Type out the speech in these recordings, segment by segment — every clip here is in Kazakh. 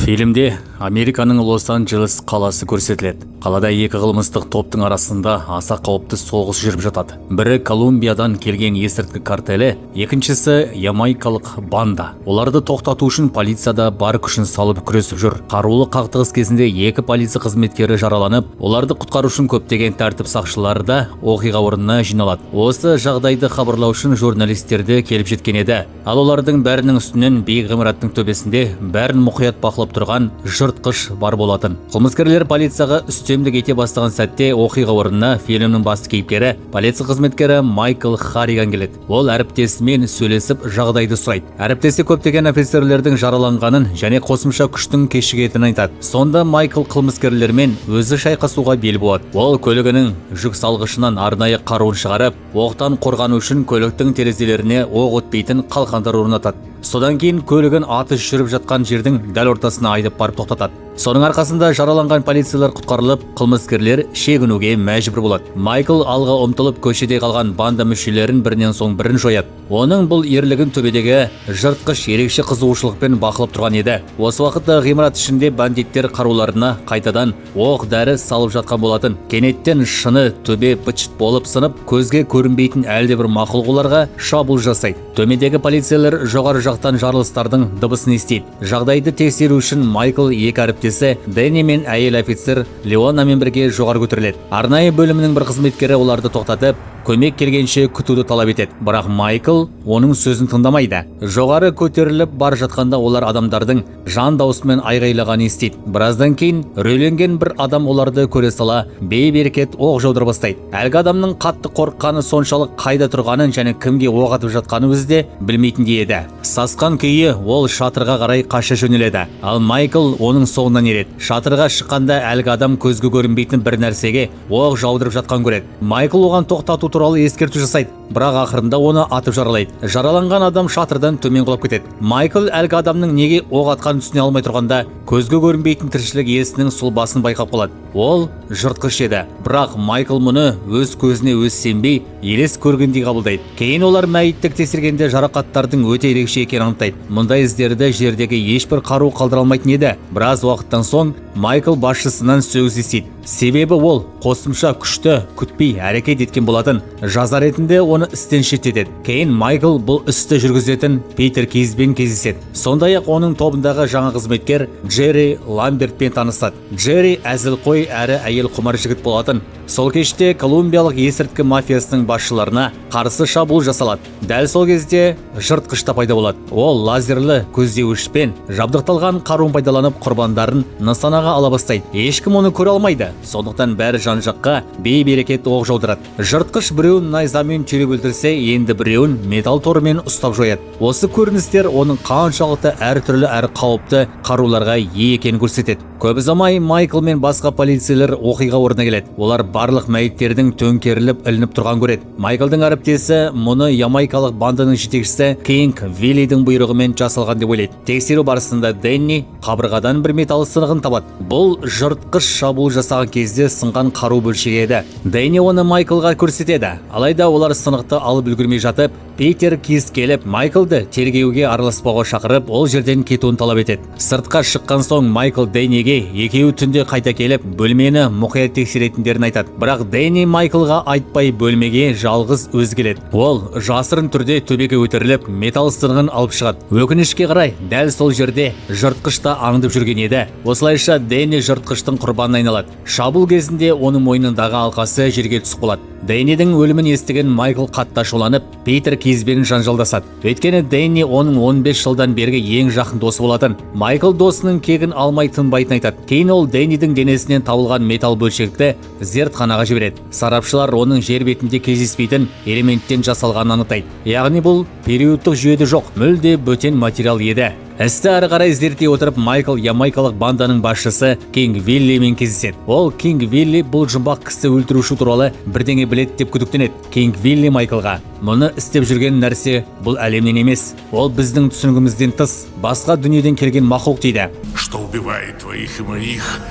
Фильмде Американың Лос-Анджелес қаласы көрсетіледі. Қалада екі қылмыстық топтың арасында аса қауіпті соғыс жүріп жатады. Бірі Колумбиядан келген есірткі картелі, екіншісі ямайкалық банда. Оларды тоқтату үшін полицияда бар күшін салып күресіп жүр. Қарулы қақтығыс кезінде екі полиция қызметкері жараланып, оларды құтқару үшін көптеген тәртіп сақшылары да оқиға орнына жиналады. Осы жағдайды хабарлау үшін журналистер де келіп жеткен еді. Ал олардың бәрінің үстінен биік ғимараттың төбесінде бәрін мұқият бақылап тұрған жыртқыш бар болатын. Қылмыскерлер полицияға үстемдік ете бастаған сәтте оқиға орнына фильмнің басты кейіпкері, полиция қызметкері Майкл Харриган келеді. Ол әріптесімен сөйлесіп, жағдайды сұрайды. Әріптесі көптеген офицерлердің жараланғанын және қосымша күштің кешігетінін айтады. Сонда Майкл қылмыскерлермен өзі шайқасуға бел буады. Ол көлігінің жүк салғышынан арнайы қаруын шығарып, оқтан қорғану үшін көліктің терезелеріне оқ өтпейтін қалқандар орнатады. Содан кейін көлігін атыс жүріп жатқан жердің дәл ортасына айдап барып тоқтатады. Соның арқасында жараланған полициялар құтқарылып, қылмыскерлер шегінуге мәжбүр болады. Майкл алға ұмтылып, көшеде қалған банда мүшелерін бірінен соң бірін жояды. Оның бұл ерлігін төбедегі жыртқыш ерекше қызығушылықпен бақылап тұрған еді. Осы уақытта ғимарат ішінде бандиттер қаруларына қайтадан оқ дәрі салып жатқан болатын. Кенеттен шыны төбе быт болып сынып, көзге көрінбейтін әлдебір мақұлық оларға шабуыл жасайды. Төмендегі полициялар жоғары жақтан жарылыстардың дыбысын естиді. Жағдайды тексеру үшін Майкл екі әріптесі Дэнни мен әйел офицер Леонамен бірге жоғары көтеріледі. Арнайы бөлімнің бір қызметкері оларды тоқтатып, көмек келгенше күтуді талап етеді. Бірақ Майкл оның сөзін тыңдамайды. Жоғары көтеріліп бара жатқанда олар адамдардың жан даусымен айғайлағанын естиді. Біраздан кейін үрейленген бір адам оларды көре сала бейберекет оқ жаудыра бастайды. Әлгі адамның қатты қорыққаны соншалық, қайда тұрғанын және кімге оқ атып жатқанын өзі де білмейтіндей еді. Сасқан күйі ол шатырға қарай қаша жөнеледі. Ал Майкл оның соңынан ереді. Шатырға шыққанда әлгі адам көзге көрінбейтін бір нәрсеге оқ жаудырып жатқан көреді. Майкл оған тоқтату туралы ескерту жасайды, бірақ ақырында оны атып жаралайды. Жараланған адам шатырдан төмен құлап кетеді. Майкл әлгі адамның неге оқ атқанын түсіне алмай тұрғанда, көзге көрінбейтін тіршілік иесінің сұлбасын байқап қалады. Ол жыртқыш еді. Бірақ Майкл мұны өз көзіне өз сенбей, елес көргендей қабылдайды. Кейін олар мәйітті тексергенде жарақаттардың өте ерекше екенін анықтайды. Мұндай іздерді жердегі ешбір қару қалдыра алмайтын еді. Біраз уақыттан соң Майкл басшысынан сөз естиді. Себебі ол қосымша күшті күтпей әрекет еткен болатын. Жаза ретінде оны істен шеттетеді. Кейін Майкл бұл істі жүргізетін Питер Кейзбен кездеседі. Сондай-ақ оның тобындағы жаңа қызметкер Джерри Ламбертпен танысады. Джерри әзілқой әрі әйел құмар жігіт болатын. Сол кеште колумбиялық есірткі мафиясының басшыларына қарсы шабуыл жасалады. Дәл сол кезде жыртқыш та пайда болады. Ол лазерлі көздеуішпен жабдықталған қаруын пайдаланып, құрбандарын нысанаға ала бастайды. Ешкім оны көре алмайды. Сондықтан бәрі жан жаққа бейберекет оқ жаудырады. Жыртқыш біреуін найзамен түйреп өлтірсе, енді біреуін металл торымен ұстап жояды. Осы көріністер оның қаншалықты әртүрлі әрі қауіпті қаруларға ие екенін көрсетеді. Көп ұзамай Майкл мен басқа полицейлер оқиға орнына келеді. Олар барлық мәйіттердің төңкеріліп ілініп тұрған көреді. Майклдың әріптесі мұны ямайкалық банданың жетекшісі Кинг Виллидің бұйрығымен жасалған деп ойлайды. Тексеру барысында Дэнни қабырғадан бір металл сынығын табады. Бұл жыртқыш шабуыл жасаған кезде сынған қару бөлшегі еді. Дэнни оны Майклға көрсетеді. Алайда олар сынықты алып үлгермей жатып, Питер Киз келіп, Майклды тергеуге араласпауға шақырып, ол жерден кетуін талап етеді. Сыртқа шыққан соң Майкл Дэнниге екеуі түнде қайта келіп, бөлмені мұқият тексеретіндерін айтады. Бірақ Дэнни Майклға айтпай бөлмеге жалғыз өзі келеді. Ол жасырын түрде төбеге көтеріліп, металл сынығын алып шығады. Өкінішке қарай, дәл сол жерде жыртқыш та аңдып жүрген еді. Осылайша Дэнни жыртқыштың құрбанына айналады. Шабуыл кезінде оның мойнындағы алқасы жерге түсіп қалады. Дэннидің өлімін естіген Майкл қатты ашуланып, Питер Кизбен жанжалдасады. Өйткені Дэнни оның 15 жылдан бергі ең жақын досы болатын. Майкл досының кегін алмай тынбайтынын айтады. Кейін ол Дэннидің денесінен табылған металл бөлшекті зертханаға жібереді. Сарапшылар оның жер бетінде кездеспейтін элементтен жасалғанын анықтайды. Яғни бұл периодтық жүйеде жоқ, мүлде бөтен материал еді. Істі әрі қарай зерттей отырып, Майкл ямайкалық банданың басшысы Кинг Виллимен кездеседі. Ол Кинг Вилли бұл жұмбақ кісі өлтіруші туралы бірдеңе біледі деп күдіктенеді. Кинг Вилли Майклға: «Мұны істеп жүрген нәрсе бұл әлемнен емес, ол біздің түсінігімізден тыс, басқа дүниеден келген мақұлық», – дейді. Что убивает твоих и моих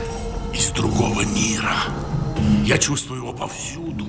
из другого мира. Я чувствую его повсюду.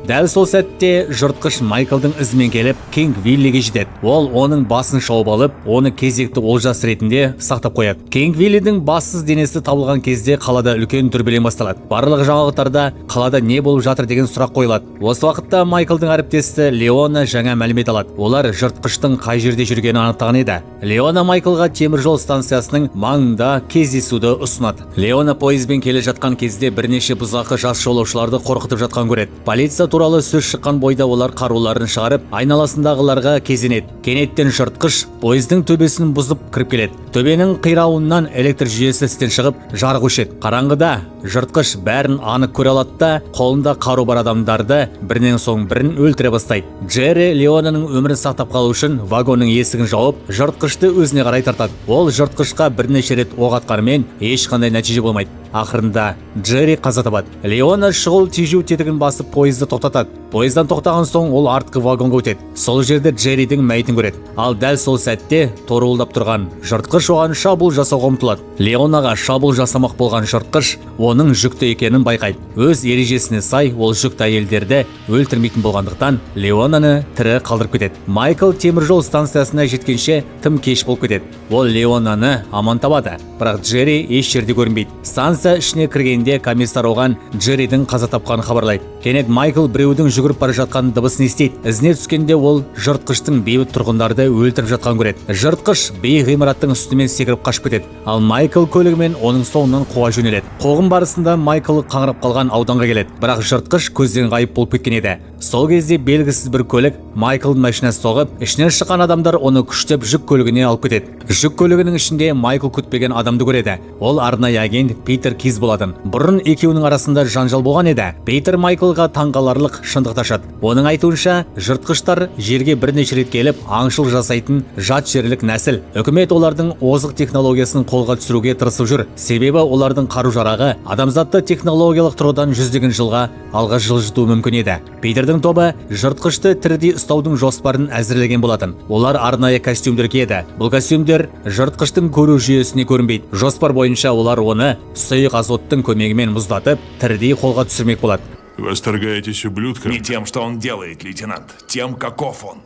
Дәл сол сәтте жыртқыш Майклдың ізімен келіп, Кинг Виллиге жетеді. Ол оның басын шауып алып, оны кезекті олжасы ретінде сақтап қояды. Кинг Виллидің бассыз денесі табылған кезде қалада үлкен дүрбелең басталады. Барлық жаңалықтарда қалада не болып жатыр деген сұрақ қойылады. Осы уақытта Майклдың әріптесі Леона жаңа мәлімет алады. Олар жыртқыштың қай жерде жүргенін анықтаған еді. Леона Майклға теміржол станциясының маңында кездесуді ұсынады. Леона пойызбен келе жатқан кезде бірнеше бұзақы жас жолаушыларды қорқытып жатқан көреді. Полиция туралы сөз шыққан бойда олар қаруларын шығарып, айналасындағыларға кезенеді. Кенеттен жыртқыш пойыздың төбесін бұзып кіріп келеді. Төбенің қирауынан электр жүйесі істен шығып, жарық өшеді. Қараңғыда жыртқыш бәрін анық көре алады да, қолында қару бар адамдарды бірінен соң бірін өлтіре бастайды. Джерри Леонаның өмірін сақтап қалу үшін вагонның есігін жауып, жыртқышты өзіне қарай тартады. Ол жыртқышқа бірнеше рет оқ атқанымен, ешқандай нәтиже болмайды. Ақырында Джерри қаза табады. Леона шұғыл тежеу тетігін басып, пойызды тоқтатады. Пойыздан тоқтаған соң ол артқы вагонға өтеді. Сол жерде Джерридің мәйітін көреді. Ал дәл сол сәтте торуылдап тұрған жыртқыш оған шабуыл жасауға ұмтылады. Леонаға шабуыл жасамақ болған жыртқыш оның жүкті екенін байқайды. Өз ережесіне сай, ол жүкті әйелдерді өлтірмейтін болғандықтан, Леонаны тірі қалдырып кетеді. Майкл теміржол станциясына жеткенше тым кеш болып кетеді. Ол Леонаны аман табады, бірақ Джерри еш жерде көрінбейді. Станция ішіне кіргенде комиссар оған Джерридің қаза тапқанын хабарлайды. Кенет Майкл біреудің жүгіріп бара жатқан дыбысын естиді. Ізіне түскенде ол жыртқыштың бейбіт тұрғындарды өлтіріп жатқанын көреді. Жыртқыш биік ғимараттың үстімен секіріп қашып кетеді, ал Майкл көлігімен оның соңынан қуа жөнеледі. Қуғын барысында Майкл қаңырап қалған ауданға келеді, бірақ жыртқыш көзден ғайып болып кеткен еді. Сол кезде белгісіз бір көлік Майклдың машинасын соғып, ішінен шыққан адамдар оны күштеп жүк көлігіне алып кетеді. Жүк көлігінің ішінде Майкл күтпеген адамды көреді. Ол арнайы агент Питер Киз болатын. Бұрын екеуінің арасында жанжал болған еді. Питер Майклға таңғаларлық шындықты ашады. Оның айтуынша, жыртқыштар жерге бірнеше рет келіп, аңшылық жасайтын жат жерлік нәсіл. Үкімет олардың озық технологиясын қолға түсіруге тырысып жүр, себебі олардың қару жарағы адамзатты технологиялық тұрғыдан жүздеген жылға алға жылжытуы мүмкін еді. Питердің тобы жыртқышты тірідей ұстаудың жоспарын әзірлеген болатын. Олар арнайы костюмдер киеді. Бұл костюмдер жыртқыштың көру жүйесіне көрінбейді. Жоспар бойынша, олар оны сұйық азоттың көмегімен мұздатып, тірідей қолға түсірмек болады. Восторгаетесь ублюдком? Не тем, что он делает, лейтенант, тем, каков он.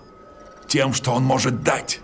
Тем, что он может дать.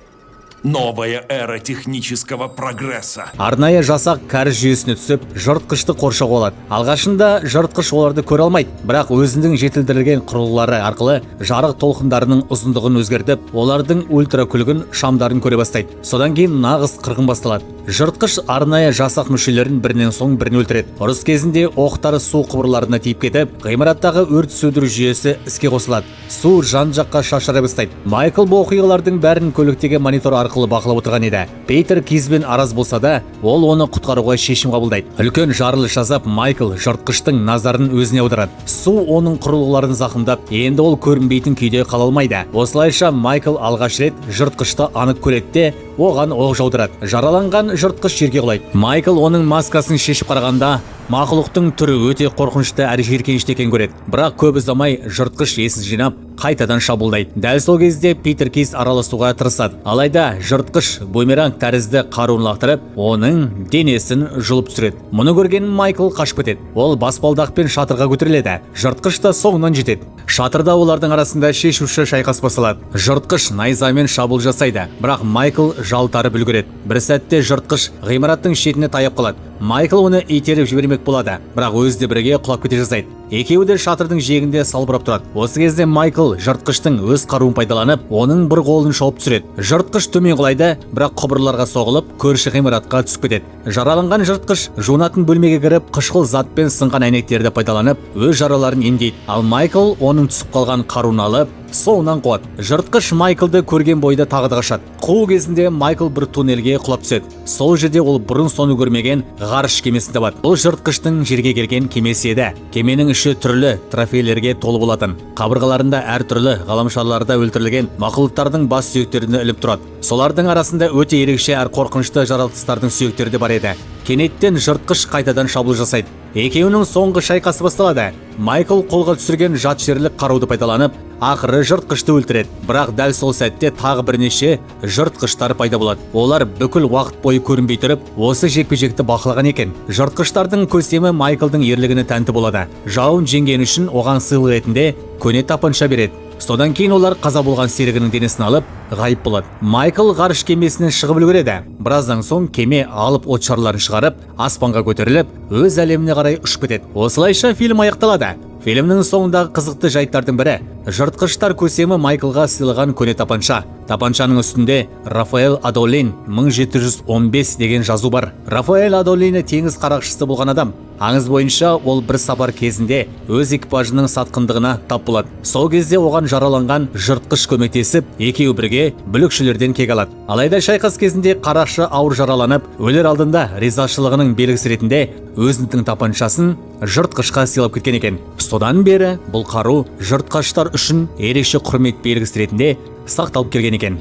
Новая эра технического прогресса. Арнайы жасақ кәріз жүйесіне түсіп, жыртқышты қоршауға алады. Алғашында жыртқыш оларды көре алмайды, бірақ өзінің жетілдірілген құрылғылары арқылы жарық толқындарының ұзындығын өзгертіп, олардың ультракүлгін шамдарын көре бастайды. Содан кейін нағыз қырғын басталады. Жыртқыш арнайы жасақ мүшелерін бірінен соң бірін өлтіреді. Ұрыс кезінде оқтары су құбырларына тиіп кетіп, ғимараттағы өрт сөндіру жүйесі іске қосылады. Су жан жаққа шашырай бастайды. Майкл бұл оқиғалардың бәрін көліктегі монитор арқылы бақылап отырған еді. Питер Кизбен араз болса да, ол оны құтқаруға шешім қабылдайды. Үлкен жарылыс жасап, Майкл жыртқыштың назарын өзіне аударады. Су оның құрылғыларын зақымдап, енді ол көрінбейтін күйде қала алмайды. Осылайша Майкл алғаш рет жыртқышты анық көреді де, оған оқ жаудырады. Жараланған жыртқыш жерге құлайды. Майкл оның маскасын шешіп қарағанда, мақұлықтың түрі өте қорқынышты әрі жиіркенішті екенін көреді. Бірақ көп ұзамай жыртқыш есін жинап, қайтадан шабуылдайды. Дәл сол кезде Питер Киз араласуға тырысады. Алайда жыртқыш бумеранг тәрізді қаруын лақтырып, оның денесін жұлып түсіреді. Мұны көрген Майкл қашып кетеді. Ол баспалдақпен шатырға көтеріледі. Жыртқыш та соңынан жетеді. Шатырда олардың арасында шешуші шайқас басталады. Жыртқыш найзамен шабуыл жасайды, бірақ Майкл жалтарып үлгереді. Бір сәтте жыртқыш ғимараттың шетіне таяп қалады. Майкл оны итеріп жібермек болады, бірақ өзі де бірге құлап кете жаздайды. Екеуі де шатырдың жиегінде салбырап тұрады. Осы кезде Майкл жыртқыштың өз қаруын пайдаланып, оның бір қолын шауып түсіреді. Жыртқыш төмен құлайды, бірақ құбырларға соғылып, көрші ғимаратқа түсіп кетеді. Жараланған жыртқыш жуынатын бөлмеге кіріп, қышқыл затпен сынған әйнектерді пайдаланып, өз жараларын емдейді. Ал Майкл оның түсіп қалған қаруын алып, соңынан қуады. Жыртқыш Майклды көрген бойда тағы да қашады. Қуу кезінде Майкл бір туннельге құлап түседі. Сол жерде ол бұрын соңды көрмеген ғарыш кемесін табады. Бұл жыртқыштың жерге келген кемесі еді. Кеменің іші түрлі трофейлерге толы болатын. Қабырғаларында әртүрлі ғаламшарларда өлтірілген мақұлықтардың бас сүйектеріне іліп тұрады. Солардың арасында өте ерекше әрі қорқынышты жаратылыстардың сүйектері де бар еді. Кенеттен жыртқыш қайтадан шабуыл жасайды. Екеуінің соңғы шайқасы басталады. Майкл қолға түсірген жат жерлік қаруды пайдаланып, ақыры жыртқышты өлтіреді. Бірақ дәл сол сәтте тағы бірнеше жыртқыштар пайда болады. Олар бүкіл уақыт бойы көрінбей тұрып, осы жекпе-жекті бақылаған екен. Жыртқыштардың көсемі Майклдың ерлігіне тәнті болады. Жауын жеңгені үшін оған сыйлық ретінде көне тапанша береді. Содан кейін олар қаза болған серігінің денесін алып, ғайып болады. Майкл ғарыш кемесінен шығып үлгереді. Біраздан соң кеме алып от шарларын шығарып, аспанға көтеріліп, өз әлеміне қарай ұшып кетеді. Осылайша фильм аяқталады. Фильмнің соңындағы қызықты жайттардың бірі – жыртқыштар көсемі Майклға сыйлаған көне тапанша. Тапаншаның үстінде «Рафаэль Адолин 1715» деген жазу бар. Рафаэль Адолини теңіз қарақшысы болған адам. Аңыз бойынша, ол бір сапар кезінде өз экипажының сатқындығына тап болады. Сол кезде оған жараланған жыртқыш көмектесіп, екеуі бірге бүлікшілерден кек алады. Алайда шайқас кезінде қарақшы ауыр жараланып, өлер алдында ризашылығының белгісі ретінде өзінің тапаншасын жыртқышқа сыйлап кеткен екен. Содан бері бұл қару жыртқыштар үшін ерекше құрмет белгісі ретінде сақталып келген екен.